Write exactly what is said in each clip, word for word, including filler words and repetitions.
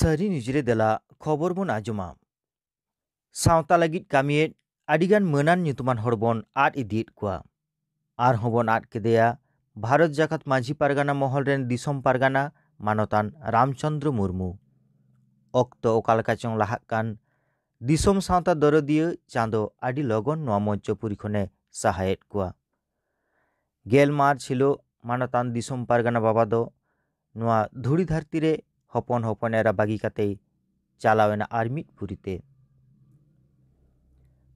ᱥᱟᱹᱨᱤ ᱱᱤᱭᱩᱡᱽ ᱨᱮ ᱫᱮᱞᱟ ᱠᱷᱚᱵᱚᱨ ᱵᱚᱱ ᱟᱸᱡᱚᱢᱟ᱾ ᱥᱟᱶᱛᱟ ᱞᱟᱹᱜᱤᱫ ᱠᱟᱹᱢᱤᱭᱮᱫ ᱟᱹᱰᱤᱜᱟᱱ ᱢᱟᱹᱱᱟᱱ ᱧᱩᱛᱩᱢᱟᱱ ᱦᱚᱲ ᱵᱚᱱ ᱟᱫ ᱤᱫᱤᱭᱮᱫ ᱠᱚᱣᱟ᱾ ᱟᱨᱦᱚᱸ ᱵᱚᱱ ᱟᱫ ᱠᱮᱫᱮᱭᱟ ᱵᱷᱟᱨᱚᱛ ᱡᱟᱠᱟᱛ ᱢᱟᱹᱡᱷᱤ ᱯᱟᱨᱜᱟᱱᱟ ᱢᱚᱦᱚᱞ ᱨᱮᱱ ᱫᱤᱥᱚᱢ ᱯᱟᱨᱜᱟᱱᱟ ᱢᱟᱱᱚᱛᱟᱱ ᱨᱟᱢᱪᱚᱸᱫᱽᱨᱚ ᱢᱩᱨᱢᱩ᱾ ᱚᱠᱛᱚ ᱚᱠᱟ ᱞᱮᱠᱟ ᱪᱚᱝ ᱞᱟᱦᱟᱜ ᱠᱟᱱ, ᱫᱤᱥᱚᱢ ᱥᱟᱶᱛᱟ ᱫᱚᱨᱚᱫᱤᱭᱟᱹ ᱪᱟᱸᱫᱚ ᱟᱹᱰᱤ ᱞᱚᱜᱚᱱ ᱱᱚᱣᱟ ᱢᱚᱧᱪᱚᱯᱩᱨᱤ ᱠᱷᱚᱱᱮ ᱥᱟᱦᱟᱭᱮᱫ ᱠᱚᱣᱟ᱾ ᱜᱮᱞ ᱢᱟᱨᱪ ᱦᱤᱞᱳᱜ ᱢᱟᱱᱚᱛᱟᱱ ᱫᱤᱥᱚᱢ ᱯᱟᱨᱜᱟᱱᱟ ᱵᱟᱵᱟ ᱫᱚ ᱱᱚᱣᱟ ᱫᱷᱩᱲᱤ ᱫᱷᱟᱹᱨᱛᱤ ᱨᱮ ᱦᱚᱯᱚᱱ ᱦᱚᱯᱚᱱ ᱮᱨᱟ ᱵᱟᱹᱜᱤ ᱠᱟᱛᱮᱭ ᱪᱟᱞᱟᱣ ᱮᱱᱟ ᱟᱨ ᱢᱤᱫ ᱯᱩᱨᱤᱛᱮ᱾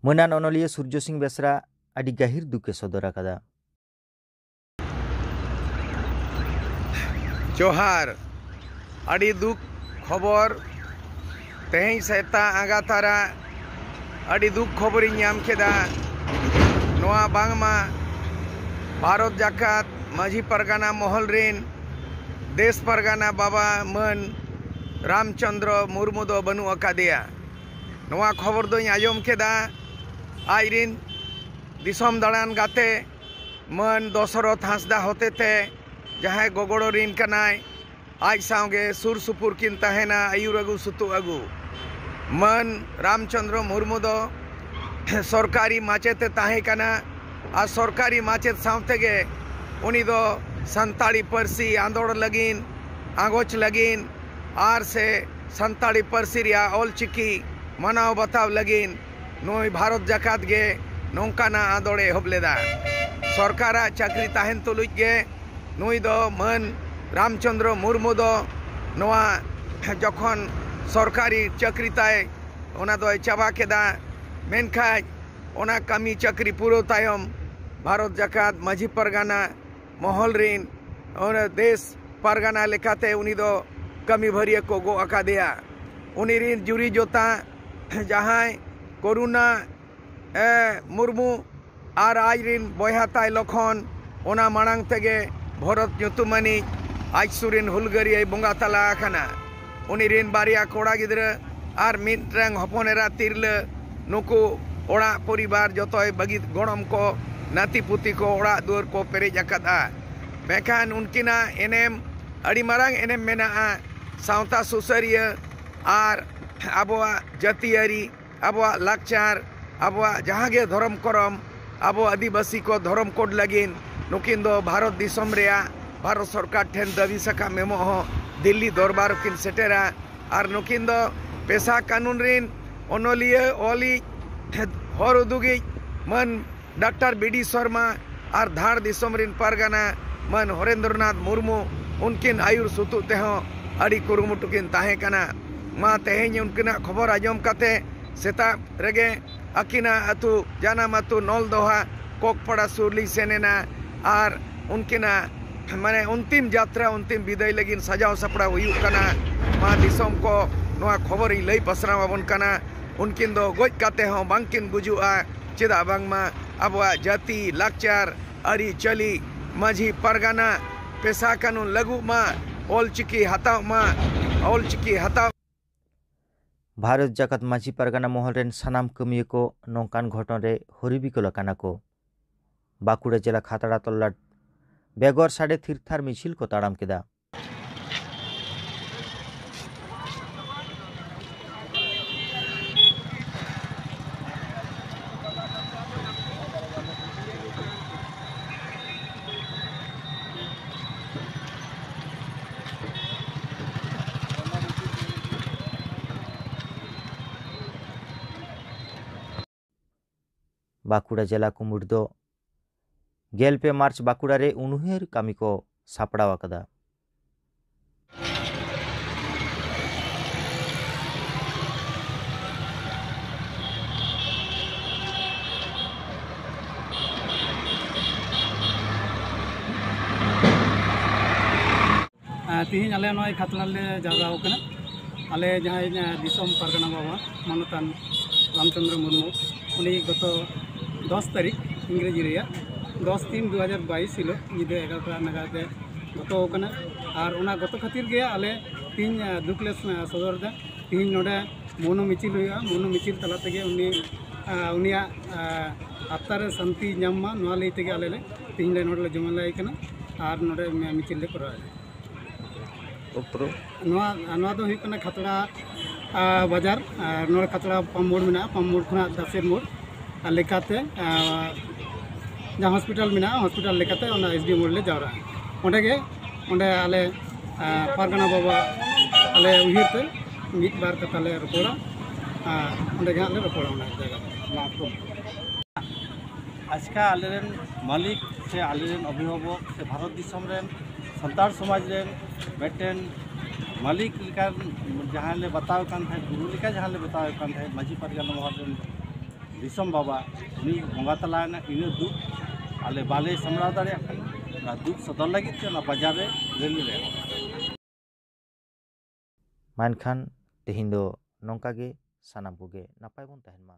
ᱢᱟᱹᱱᱟᱱ ᱚᱱᱚᱞᱤᱭᱟᱹ ᱥᱩᱨᱡᱚ ᱥᱤᱝ ᱵᱮᱥᱨᱟ ᱟᱹᱰᱤ ᱜᱟᱹᱦᱤᱨ ᱫᱩᱠᱮ ᱥᱚᱫᱚᱨ ᱟᱠᱟᱫᱟ᱾ ᱡᱚᱦᱟᱨ᱾ ᱟᱹᱰᱤ ᱫᱩᱠ ᱠᱷᱚᱵᱚᱨ, ᱛᱮᱦᱮᱧ ᱥᱮᱛᱟᱜ ᱟᱸᱜᱟ ᱛᱟᱨᱟ ᱟᱹᱰᱤ ᱫᱩᱠ ᱠᱷᱚᱵᱚᱨᱤᱧ ᱧᱟᱢ ᱠᱮᱫᱟ᱾ ᱱᱚᱣᱟ ᱵᱟᱝᱢᱟ ᱵᱷᱟᱨᱚᱛ ᱡᱟᱠᱟᱛ ᱢᱟᱹᱡᱷᱤ ᱯᱟᱨᱜᱟᱱᱟ ᱢᱚᱦᱚᱞ ᱨᱤᱱ ᱫᱮᱥ ᱯᱟᱨᱜᱟᱱᱟ ᱵᱟᱵᱟ ᱢᱟᱹᱱ ᱨᱟᱢᱪᱚᱸᱫᱽᱨᱚ ᱢᱩᱨᱢᱩ ᱫᱚ ᱵᱟᱹᱱᱩᱜ ᱟᱠᱟᱫᱮᱭᱟ᱾ ᱱᱚᱣᱟ ᱠᱷᱚᱵᱚᱨ ᱫᱚᱧ ᱟᱸᱡᱚᱢ ᱠᱮᱫᱟ ᱟᱡ ᱨᱤᱱ ᱫᱤᱥᱚᱢ ᱫᱟᱬᱟᱱ ᱜᱟᱛᱮ ᱢᱟᱹᱱ ᱫᱚᱥᱚᱨᱚᱛᱷ ᱦᱟᱸᱥᱫᱟ ᱦᱚᱛᱮᱛᱮ, ᱡᱟᱦᱟᱸᱭ ᱜᱚᱜᱚᱲᱚ ᱨᱤᱱ ᱠᱟᱱᱟᱭ, ᱟᱡ ᱥᱟᱶᱜᱮ ᱥᱩᱨ ᱥᱩᱯᱩᱨ ᱠᱤᱱ ᱛᱟᱦᱮᱱᱟ, ᱟᱹᱭᱩᱨ ᱟᱹᱜᱩ ᱥᱩᱛᱩᱜ ᱟᱹᱜᱩ᱾ ᱢᱟᱹᱱ ᱨᱟᱢᱪᱚᱸᱫᱽᱨᱚ ᱢᱩᱨᱢᱩ ᱫᱚ ᱥᱚᱨᱠᱟᱨᱤ ᱢᱟᱪᱮᱛ ᱮ ᱛᱟᱦᱮᱸ ᱠᱟᱱᱟ᱾ ᱟᱨ ᱥᱚᱨᱠᱟᱨᱤ ᱢᱟᱪᱮᱛ ᱥᱟᱶ ᱛᱮᱜᱮ ᱩᱱᱤ ᱫᱚ ᱥᱟᱱᱛᱟᱲᱤ ᱯᱟᱹᱨᱥᱤ ᱟᱸᱫᱳᱲ ᱞᱟᱹᱜᱤᱫ, ᱟᱸᱜᱚᱪ ᱞᱟᱹᱜᱤᱫ ᱟᱨ ᱥᱮ ᱥᱟᱱᱛᱟᱲᱤ ᱯᱟᱹᱨᱥᱤ ᱨᱮᱭᱟᱜ ᱚᱞ ᱪᱤᱠᱤ ᱢᱟᱱᱟᱣ ᱵᱟᱛᱟᱣ ᱞᱟᱹᱜᱤᱫ ᱱᱩᱭ ᱵᱷᱟᱨᱚᱛ ᱡᱟᱠᱟᱛ ᱜᱮ ᱱᱚᱝᱠᱟᱱᱟᱜ ᱟᱸᱫᱳᱲ ᱮ ᱮᱦᱚᱵ ᱞᱮᱫᱟ᱾ ᱥᱚᱨᱠᱟᱨᱟᱜ ᱪᱟᱹᱠᱨᱤ ᱛᱟᱦᱮᱱ ᱛᱩᱞᱩᱡ ᱜᱮ ᱱᱩᱭ ᱫᱚ ᱢᱟᱹᱱ ᱨᱟᱢᱪᱚᱸᱫᱽᱨᱚ ᱢᱩᱨᱢᱩ ᱫᱚ ᱱᱚᱣᱟ ᱡᱚᱠᱷᱚᱱ ᱥᱚᱨᱠᱟᱨᱤ ᱪᱟᱹᱠᱨᱤ ᱛᱟᱭ ᱚᱱᱟ ᱫᱚᱭ ᱪᱟᱵᱟ ᱠᱮᱫᱟ᱾ ᱢᱮᱱᱠᱷᱟᱱ ᱚᱱᱟ ᱠᱟᱹᱢᱤ ᱪᱟᱹᱠᱨᱤ ᱯᱩᱨᱟᱹᱣ ᱛᱟᱭᱚᱢ ᱵᱷᱟᱨᱚᱛ ᱡᱟᱠᱟᱛ ᱢᱟᱹᱡᱷᱤ ᱯᱟᱨᱜᱟᱱᱟ ᱢᱚᱦᱚᱞ ᱨᱤᱱ ᱚᱱᱟ ᱫᱮᱥ ᱯᱟᱨᱜᱟᱱᱟ ᱞᱮᱠᱟᱛᱮ ᱩᱱᱤ ᱫᱚ ᱠᱟᱹᱢᱤ ᱵᱷᱟᱹᱨᱭᱟᱹ ᱠᱚ ᱜᱚᱜ ᱟᱠᱟᱫᱮᱭᱟ᱾ ᱩᱱᱤ ᱨᱤᱱ ᱡᱩᱨᱤ ᱡᱚᱛᱟ ᱡᱟᱦᱟᱸᱭ ᱠᱚᱨᱩᱱᱟ, ᱮ, ᱢᱩᱨᱢᱩ ᱟᱨ ᱟᱡ ᱨᱤᱱ ᱵᱚᱭᱦᱟ ᱛᱟᱭ ᱞᱚᱠᱷᱚᱱ, ᱚᱱᱟ ᱢᱟᱲᱟᱝ ᱛᱮᱜᱮ ᱵᱷᱚᱨᱚᱛ ᱧᱩᱛᱩᱢᱟᱱᱤᱡ ᱟᱡ ᱥᱩᱨ ᱨᱤᱱ ᱦᱩᱞᱜᱟᱹᱨᱤᱭᱟᱹᱭ ᱵᱚᱸᱜᱟ ᱛᱟᱞᱟ ᱟᱠᱟᱱᱟ᱾ ᱩᱱᱤ ᱨᱤᱱ ᱵᱟᱨᱭᱟ ᱠᱚᱲᱟ ᱜᱤᱫᱽᱨᱟᱹ ᱟᱨ ᱢᱤᱫᱴᱟᱝ ᱦᱚᱯᱚᱱ ᱮᱨᱟ ᱛᱤᱨᱞᱟᱹ, ᱱᱩᱠᱩ ᱚᱲᱟᱜ ᱯᱚᱨᱤᱵᱟᱨ ᱡᱚᱛᱚᱭ ᱵᱟᱹᱜᱤ, ᱜᱚᱲᱚᱢ ᱠᱚ, ᱱᱟᱹᱛᱤ ᱯᱩᱛᱤ ᱠᱚ, ᱚᱲᱟᱜ ᱫᱩᱣᱟᱹᱨ ᱠᱚ ᱯᱮᱨᱮᱡ ᱟᱠᱟᱫᱼᱟ᱾ ᱢᱮᱱᱠᱷᱟᱱ ᱩᱱᱠᱤᱱᱟᱜ ᱮᱱᱮᱢ ᱟᱹᱰᱤ ᱢᱟᱨᱟᱝ ᱮᱱᱮᱢ ᱢᱮᱱᱟᱜᱼᱟ᱾ ᱥᱟᱶᱛᱟ ᱥᱩᱥᱟᱹᱨᱤᱭᱟᱹ ᱟᱨ ᱟᱵᱚᱣᱟᱜ ᱡᱟᱹᱛᱤᱭᱟᱹᱨᱤ, ᱟᱵᱚᱣᱟᱜ ᱞᱟᱠᱪᱟᱨ, ᱟᱵᱚᱣᱟᱜ ᱡᱟᱦᱟᱸ ᱜᱮ ᱫᱷᱚᱨᱚᱢ ᱠᱚᱨᱚᱢ, ᱟᱵᱚ ᱟᱹᱫᱤᱵᱟᱹᱥᱤ ᱠᱚ ᱫᱷᱚᱨᱚᱢ ᱠᱳᱰ ᱞᱟᱹᱜᱤᱫ ᱱᱩᱠᱤᱱ ᱫᱚ ᱵᱷᱟᱨᱚᱛ ᱫᱤᱥᱚᱢ ᱨᱮᱭᱟᱜ ᱵᱷᱟᱨᱚᱛ ᱥᱚᱨᱠᱟᱨ ᱴᱷᱮᱱ ᱫᱟᱹᱵᱤ ᱥᱟᱠᱟᱢ ᱮᱢᱚᱜ ᱦᱚᱸ ᱫᱤᱞᱞᱤ ᱫᱚᱨᱵᱟᱨ ᱠᱤᱱ ᱥᱮᱴᱮᱨᱟ᱾ ᱟᱨ ᱱᱩᱠᱤᱱ ᱫᱚ ᱯᱮᱥᱟ ᱠᱟᱹᱱᱩᱱ ᱨᱤᱱ ᱚᱱᱚᱞᱤᱭᱟᱹ, ᱚᱞᱤᱡ, ᱦᱚᱨ ᱩᱫᱩᱜᱤᱡ ᱢᱟᱹᱱ ᱰᱟᱠᱛᱟᱨ ᱵᱤ ᱰᱤ ᱥᱚᱨᱢᱟ ᱟᱨ ᱫᱷᱟᱲ ᱫᱤᱥᱚᱢ ᱨᱤᱱ ᱯᱟᱨᱜᱟᱱᱟ ᱢᱟᱹᱱ ᱦᱚᱨᱮᱱᱫᱨᱚᱱᱟᱛᱷ ᱢᱩᱨᱢᱩ, ᱩᱱᱠᱤᱱ ᱟᱹᱭᱩᱨ ᱥᱩᱛᱩᱜ ᱛᱮᱦᱚᱸ ᱟᱹᱰᱤ ᱠᱩᱨᱩᱢᱩᱴᱩ ᱠᱤᱱ ᱛᱟᱦᱮᱸ ᱠᱟᱱᱟ᱾ ᱢᱟ ᱛᱮᱦᱮᱧ ᱩᱱᱠᱤᱱᱟᱜ ᱠᱷᱚᱵᱚᱨ ᱟᱸᱡᱚᱢ ᱠᱟᱛᱮ ᱥᱮᱛᱟᱜ ᱨᱮᱜᱮ ᱟᱹᱠᱤᱱᱟᱜ ᱟᱹᱛᱩ, ᱡᱟᱱᱟᱢ ᱟᱹᱛᱩ ᱱᱚᱞᱫᱚᱦᱟ ᱠᱚᱠᱯᱟᱲᱟ ᱥᱩᱨ ᱞᱤᱧ ᱥᱮᱱ ᱮᱱᱟ᱾ ᱟᱨ ᱩᱱᱠᱤᱱᱟᱜ ᱢᱟᱱᱮ ᱚᱱᱛᱤᱢ ᱡᱟᱛᱨᱟ, ᱚᱱᱛᱤᱢ ᱵᱤᱫᱟᱹᱭ ᱞᱟᱹᱜᱤᱫ ᱥᱟᱡᱟᱣ ᱥᱟᱯᱲᱟᱣ ᱦᱩᱭᱩᱜ ᱠᱟᱱᱟ᱾ ᱢᱟ ᱫᱤᱥᱚᱢ ᱠᱚ, ᱱᱚᱣᱟ ᱠᱷᱚᱵᱚᱨ ᱤᱧ ᱞᱟᱹᱭ ᱯᱟᱥᱱᱟᱣ ᱟᱵᱚᱱ ᱠᱟᱱᱟ᱾ ᱩᱱᱠᱤᱱ ᱫᱚ ᱜᱚᱡ ᱠᱟᱛᱮ ᱦᱚᱸ ᱵᱟᱝᱠᱤᱱ ᱜᱩᱡᱩᱜᱼᱟ᱾ ᱪᱮᱫᱟᱜ ᱵᱟᱝᱢᱟ ᱟᱵᱚᱣᱟᱜ ᱡᱟᱹᱛᱤ, ᱞᱟᱠᱪᱟᱨ, ᱟᱹᱨᱤᱪᱟᱹᱞᱤ, ᱢᱟᱹᱡᱷᱤ ᱯᱟᱨᱜᱟᱱᱟ, ᱯᱮᱥᱟ ᱠᱟᱹᱱᱩᱱ ᱞᱟᱹᱜᱩᱜ ᱢᱟ, ᱚᱞᱪᱤᱠᱤ ᱦᱟᱛᱟᱣ ᱢᱟ, ᱚᱞᱪᱤᱠᱤ ᱦᱟᱛᱟᱣ᱾ ᱵᱷᱟᱨᱚᱛ ᱡᱟᱠᱟᱛ ᱢᱟᱹᱡᱷᱤ ᱯᱟᱨᱜᱟᱱᱟ ᱢᱚᱦᱚᱞ ᱨᱮᱱ ᱥᱟᱱᱟᱢ ᱠᱟᱹᱢᱤᱭᱟᱹ ᱠᱚ ᱱᱚᱝᱠᱟᱱ ᱜᱷᱚᱴᱚᱱ ᱨᱮ ᱦᱚᱨᱤᱵᱤᱠᱚᱞ ᱟᱠᱟᱱᱟ ᱠᱚ᱾ ᱵᱟᱸᱠᱩᱲᱟ ᱡᱮᱞᱟ ᱠᱷᱟᱛᱲᱟ ᱛᱚᱞᱞᱟᱴ ᱵᱮᱜᱚᱨ ᱥᱟᱰᱮ ᱛᱷᱤᱨ ᱛᱷᱟᱨ ᱢᱤᱪᱷᱤᱞ ᱠᱚ ᱛᱟᱲᱟᱢ ᱠᱮᱫᱟ᱾ ᱵᱟᱸᱠᱩᱲᱟ ᱡᱮᱞᱟ ᱠᱩᱢᱩᱴ ᱫᱚ ᱜᱮᱞ ᱯᱮ ᱢᱟᱨᱪ ᱵᱟᱸᱠᱩᱲᱟ ᱨᱮ ᱩᱱᱩᱭᱦᱟᱹᱨ ᱠᱟᱹᱢᱤ ᱠᱚ ᱥᱟᱯᱲᱟᱣ ᱟᱠᱟᱫᱟ᱾ ᱟᱨ ᱛᱤᱦᱤᱧ ᱟᱞᱮ ᱱᱚᱜᱼᱚᱭ ᱠᱷᱟᱛᱲᱟ ᱨᱮᱞᱮ ᱡᱟᱣᱨᱟ ᱟᱠᱟᱱᱟ᱾ ᱟᱞᱮ ᱡᱟᱦᱟᱸᱭ, ᱟᱸ, ᱫᱤᱥᱚᱢ ᱯᱟᱨᱜᱟᱱᱟ ᱵᱟᱵᱟ ᱢᱟᱱᱚᱛᱟᱱ ᱨᱟᱢᱪᱚᱸᱫᱽᱨᱚ ᱢᱩᱨᱢᱩ, ᱩᱱᱤ ᱜᱚᱛᱚ ᱫᱚᱥ ᱛᱟᱹᱨᱤᱠᱷ ᱤᱝᱨᱮᱡᱤ ᱨᱮᱭᱟᱜ ᱫᱚᱥ ᱛᱤᱱ ᱫᱩ ᱦᱟᱡᱟᱨ ᱵᱟᱭᱤᱥ ᱦᱤᱞᱳᱜ ᱧᱤᱫᱟᱹ ᱮᱜᱟᱨᱚᱴᱟ ᱱᱟᱜᱟᱨ ᱨᱮ ᱜᱚᱛᱚ ᱟᱠᱟᱱᱟ᱾ ᱟᱨ ᱚᱱᱟ ᱜᱚᱛᱚ ᱠᱷᱟᱹᱛᱤᱨ ᱜᱮ ᱟᱞᱮ ᱛᱤᱦᱤᱧ, ᱟᱸ, ᱫᱩᱠ ᱞᱮ ᱥᱚᱫᱚᱨ ᱮᱫᱟ᱾ ᱛᱤᱦᱤᱧ ᱱᱚᱰᱮ ᱢᱚᱱᱚ ᱢᱤᱪᱷᱤᱞ ᱦᱩᱭᱩᱜᱼᱟ᱾ ᱢᱚᱱᱚ ᱢᱤᱪᱷᱤᱞ ᱛᱟᱞᱟ ᱛᱮᱜᱮ ᱩᱱᱤ, ᱟᱸ, ᱩᱱᱤᱭᱟᱜ, ᱟᱸ, ᱟᱛᱢᱟ ᱨᱮ ᱥᱟᱱᱛᱤ ᱧᱟᱢ ᱢᱟ, ᱱᱚᱣᱟ ᱞᱟᱹᱭ ᱛᱮᱜᱮ ᱟᱞᱮ ᱞᱮ ᱛᱤᱦᱤᱧ ᱞᱮ ᱱᱚᱰᱮ ᱞᱮ ᱡᱚᱢᱮᱞᱟᱭ ᱠᱟᱱᱟ ᱟᱨ ᱱᱚᱰᱮ ᱢᱤᱪᱷᱤᱞ ᱞᱮ ᱠᱚᱨᱟᱣᱮᱫᱟ᱾ ᱩᱯᱨᱩᱢ? ᱱᱚᱣᱟ ᱱᱚᱣᱟ ᱫᱚ ᱦᱩᱭᱩᱜ ᱠᱟᱱᱟ ᱠᱷᱟᱛᱲᱟ ᱟ, ᱵᱟᱡᱟᱨ, ᱟᱨ ᱱᱚᱰᱮ ᱠᱷᱟᱛᱲᱟ ᱯᱟᱢ ᱢᱳᱲ ᱢᱮᱱᱟᱜᱼᱟ, ᱯᱟᱢ ᱢᱳᱲ ᱠᱷᱚᱱᱟᱜ ᱫᱟᱥᱮᱨ ᱢᱳᱲ ᱟᱨ ᱞᱮᱠᱟᱛᱮ, ᱟ, ᱡᱟᱦᱟᱸ ᱦᱚᱥᱯᱤᱴᱟᱞ ᱢᱮᱱᱟᱜᱼᱟ, ᱦᱚᱥᱯᱤᱴᱟᱞ ᱞᱮᱠᱟᱛᱮ ᱚᱱᱟ ᱮᱥ ᱰᱤ ᱢᱳᱲ ᱞᱮ ᱡᱟᱣᱨᱟᱜᱼᱟ᱾ ᱚᱸᱰᱮ ᱜᱮ ᱚᱸᱰᱮ ᱟᱞᱮ, ᱟ, ᱯᱟᱨᱜᱟᱱᱟ ᱵᱟᱵᱟ ᱟᱞᱮ ᱩᱭᱦᱟᱹᱨ ᱛᱮ ᱢᱤᱫ ᱵᱟᱨ ᱠᱟᱛᱷᱟ ᱞᱮ ᱨᱚᱯᱚᱲᱟ, ᱟᱨ ᱚᱸᱰᱮ ᱜᱮ ᱦᱟᱸᱜ ᱞᱮ ᱨᱚᱯᱚᱲᱟ ᱚᱱᱟ ᱡᱟᱭᱜᱟ ᱨᱮ᱾ ᱟᱪᱠᱟ ᱟᱞᱮᱨᱮᱱ ᱢᱟᱹᱞᱤᱠ ᱥᱮ ᱟᱞᱮᱨᱮᱱ ᱚᱵᱷᱤᱵᱷᱟᱵᱚᱠ ᱥᱮ ᱵᱷᱟᱨᱚᱛ ᱫᱤᱥᱚᱢ ᱨᱮᱱ ᱥᱟᱱᱛᱟᱲ ᱥᱚᱢᱟᱡᱽ ᱨᱮᱱ ᱢᱤᱫᱴᱮᱱ ᱢᱟᱹᱞᱤᱠ ᱞᱮᱠᱟᱱ ᱡᱟᱦᱟᱸᱭ ᱞᱮ ᱵᱟᱛᱟᱣ ᱠᱟᱱ ᱛᱟᱦᱮᱸᱫ, ᱜᱩᱨᱩ ᱞᱮᱠᱟ ᱡᱟᱦᱟᱸ ᱞᱮ ᱵᱟᱛᱟᱣ ᱠᱟᱱ ᱛᱟᱦᱮᱸᱫ, ᱢᱟᱹᱡᱷᱤ ᱯᱟᱨᱜᱟᱱᱟ ᱢᱚᱦᱚᱞ ᱨᱮᱱ ᱫᱤᱥᱚᱢ ᱵᱟᱵᱟ, ᱩᱱᱤ ᱵᱚᱸᱜᱟ ᱛᱟᱞᱟᱭᱮᱱᱟ᱾ ᱤᱱᱟᱹ ᱫᱩᱠ ᱟᱞᱮ ᱵᱟᱞᱮ ᱥᱟᱢᱵᱲᱟᱣ ᱫᱟᱲᱮᱭᱟᱜ ᱠᱟᱱᱟ᱾ ᱚᱱᱟ ᱫᱩᱠ ᱥᱚᱫᱚᱨ ᱞᱟᱹᱜᱤᱫ ᱛᱮ ᱚᱱᱟ ᱵᱟᱡᱟᱨ ᱨᱮ ᱨᱮᱞᱤ ᱞᱮ ᱮᱦᱚᱵ ᱟᱠᱟᱫᱟ᱾ ᱢᱟ ᱮᱱᱠᱷᱟᱱ ᱛᱮᱦᱮᱧ ᱫᱚ ᱱᱚᱝᱠᱟ ᱜᱮ, ᱥᱟᱱᱟᱢ ᱠᱚᱜᱮ ᱱᱟᱯᱟᱭ ᱵᱚᱱ ᱛᱟᱦᱮᱱ ᱢᱟ᱾